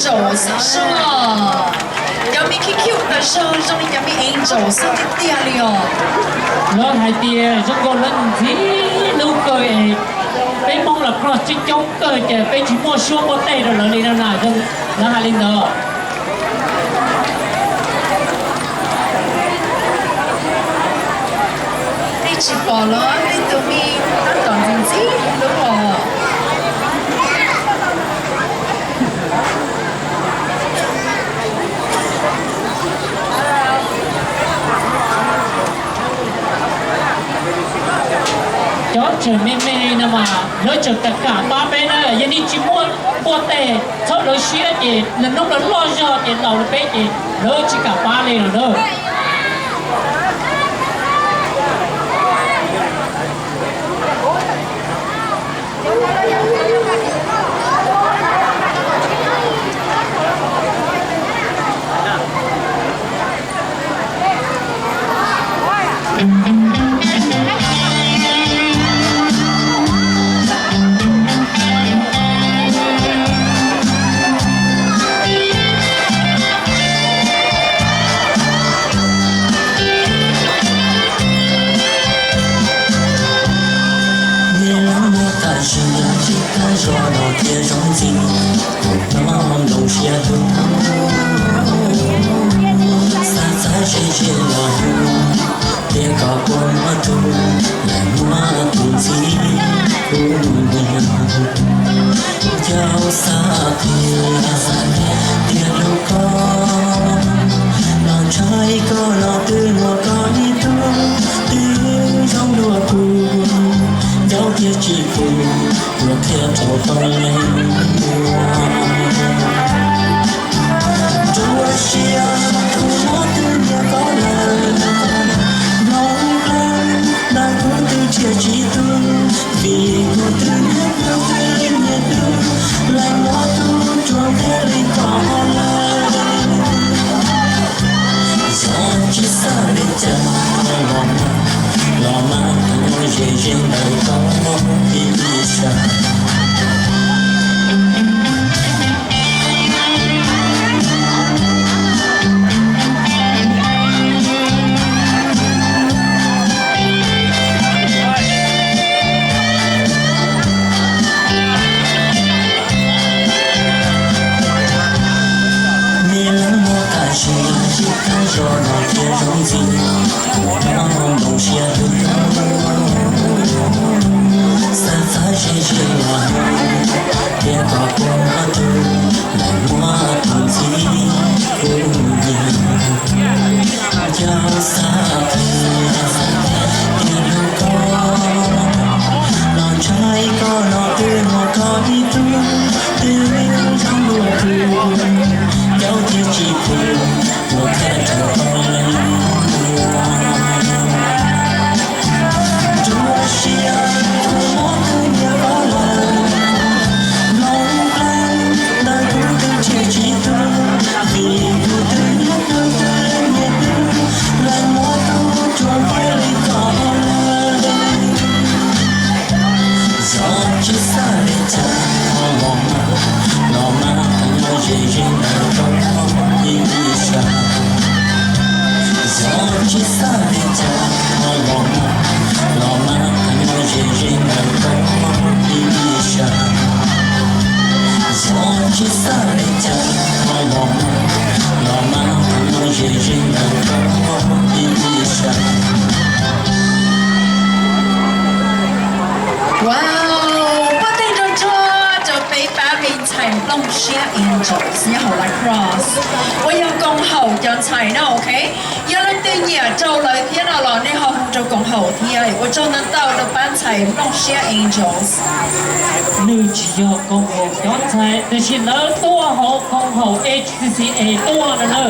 Angel xwb os. Cov me cute cute ntawd zoo li cov me angel xwb tiag tiag li os. Lawv hais tias zoo nkauj lawv ntxim hlub kawg es peb Hmoob los cross coob coob kawg ces peb tsis muaj suab npuaj tej rau lawv li no na, lawv hais li ntawd. Nej tsis pom los tej tus me tab tom ntxim ntxim hlub os. Cov tseem me me no mas lawv tseem kam kam pab peb na, yog nej tsis muaj npuaj tej txhob lawv siab ces lwm hnub lawv loj zog ces laus li peb ces lawv tsis kam pab li lawm na. Niaj hnub muaj tam sim no tsis tas zog no thiaj zoo ntxiv, kuv hnov nplooj siab hlub, xav xav ze ze los hu, tias kom kua muab tus, lawv muab tus ntxiv kuv niam. Kuv caum xav tias, tias hlub koj, los ntshai koj los twb muaj koj ib tug, twb zoo dua kuv, caum tiag tsis pub, luag qhia rau koj leej ua. Rau siab kuv muab tus nyiam koj lawm, mloog hlawv ntawm kuv twb tsis tu, vim kuv twb nyiam koj, twb nyiam koj, lawv muab tus tsuas thiaj li koj lawm. Yog tsis xav li cas los mas, los mas kuv ze ze ntawm koj ib sab. Niaj hnub muaj tam sim no tsis tas zog no thiaj zoo ntxiv, kuv hnov nplooj siab hlub, xav xav ze ze los hu, tias kom kua muab tus, lawv muab tus ntxiv kuv niam. Caum xav tias, tias hlub koj, los ntshai koj los twb muaj koj ib tug, twb zoo dua kuv, caum tiag tsis pub, luag qhia rau koj leej ua. Rau siab kuv muab tus nyiam koj lawm, mloog hlawv ntawm kuv twb tsis tu, vim kuv twb nyiam koj, twb nyiam koj, lawv muab tus tsuas thiaj li koj lawm. Yog tsis xav li cas los mas, los mas kuv ze ze ntawm koj ib sab. Yog tsis xav li cas los mas, los mas kuv ze ze ntawm koj ib sab. Yog tsis xav li cas los mas, los mas kuv ze ze ntawm koj ib sab. Wow, npaj teg nrog rog rau peb pab me ntxhais Nplooj Siab Angels nyob hauv La Crosse uas yog koom haum cov ntxhais no, ok. Yog leej twg nyiam rau lawv thiab no los nej ho hu rau koom haum thiab. Ua tsaug ntau ntau rau pab ntxhais Nplooj Siab Angels. Nws tsis yog koom haum cov ntxhais, tiam sis lawv tuaj hauv koom haum H C C A tuaj no na.